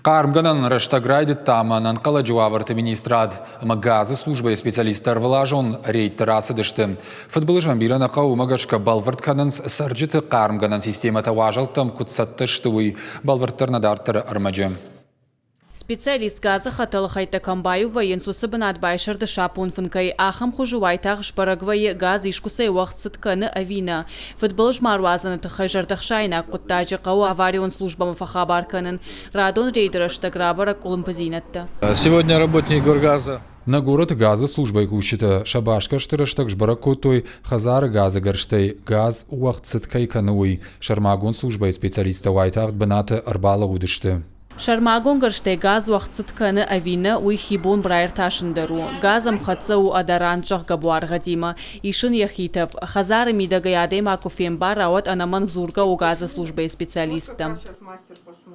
Хъармгӕнӕн рӕстӕг райдыдта ӕмӕ ӕнӕнхъӕлӕджы уавӕрты министрад ӕмӕ газы службӕйы специалисттӕ ӕрвылазон рейдты рацыдысты. Фыдбылызӕн бирӕ нӕ хъӕуы, уымӕ гӕсгӕ бӕлвырд кӕнынц цӕрджыты хъармгӕнӕн системӕтӕ уазӕлттӕм куыд цӕттӕ сты, уый. Бӕлвырддӕр нӕ дарддӕры ӕрмӕджы. Специалист газы хӕтӕлы хӕйттӕ кӕм баиу вӕййынц, уыцы бынат байсӕрды сапон фынкӕй. Ахӕм хуызы уайтагъд сбӕрӕг вӕййы, газ искуыцӕй уӕгъд цыд кӕны ӕви нӕ. Фыдбылыз ма руадзыны тыххӕй зӕрдӕхсаинаг хъуыддаджы хъӕуы аварион службӕмӕ фӕхабар кӕнын. Радон рейды рӕстӕг рабӕрӕг къуылымпыдзинӕдтӕ. Сегодня работник горгаза Нӕ горӕты газы службӕйы кусджытӕ сӕ басгӕрсты рӕстӕг сбӕрӕг кодтой, хӕдзары газы гӕрзтӕй газ уӕгъд цыд кӕй кӕны, уый. Сӕрмагонд службӕйы специалисттӕ уайтагъд бынаты ӕрбалӕууыдысты. Сӕрмагонд гӕрзтӕй газ уӕгъд цыд кӕны ӕви нӕ, уый хи бон раиртасын дӕр у. Газ ӕмхӕццӕ у одорант зӕгъгӕ буаргъӕдимӕ. Ис ын йӕхи тӕф. Хӕдзары мидӕгӕй адӕймаг куы фембара, уӕд ӕнӕмӕнг дзургӕ у газы службӕйы специалисттӕм.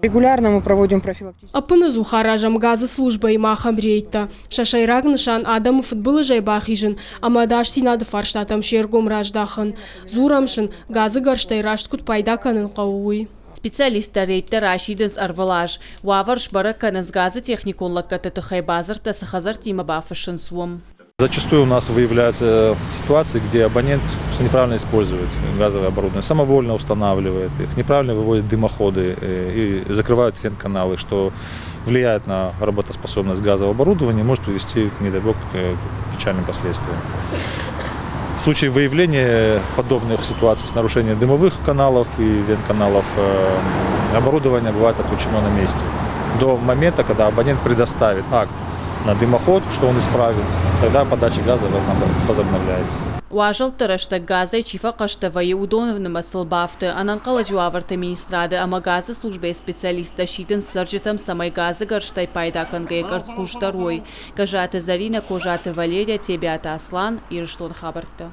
Регулярно мы проводим профилактические Ӕппынӕдзух аразӕм газы службӕимӕ ахӕм рейдтӕ. Сӕ сӕйраг нысан адӕмы фыдбылызӕй бахизын ӕмӕ ӕдасдзинады фарстатӕм се ргом раздахын. Дзурӕм сын, газы гӕрзтӕй раст куыд пайда кӕнын хъӕуы, уый. Специалисттӕ рейдтӕ расидынц ӕрвылаз. Уавӕр сбӕрӕг кӕнынц газы техникон лӕггӕдты тыххӕй бадзырдтӕ цы хӕдзӕрттимӕ бафыссынц, уым. Зачастую у нас выявляются ситуации, где абонент просто неправильно использует газовое оборудование, самовольно устанавливает их, неправильно выводит дымоходы и закрывают вентканалы, что влияет на работоспособность газового оборудования и может привести, не дай бог, к печальным последствиям. В случае выявления подобных ситуаций с нарушением дымовых каналов и вентканалов оборудование бывает отключено на месте до момента, когда абонент предоставит акт на дымоход, что он исправил, тогда подача газа возобновляется. Уазӕлтты рӕстӕг газӕй чи фӕхъӕстӕ вӕййы, уыдоны нымӕцыл бафты. Ӕнӕнхъӕлӕджы уавӕрты министрады ӕмӕ газы службӕйы специалисттӕ сидынц цӕрджытӕм, цӕмӕй газы гӕрзтӕй пайда кӕнгӕйӕ къӕрцхъусдӕр уой. Гӕззаты Зӕринӕ, Козаты Валерия, Тебиаты Аслан, Ирыстоны хабӕрттӕ.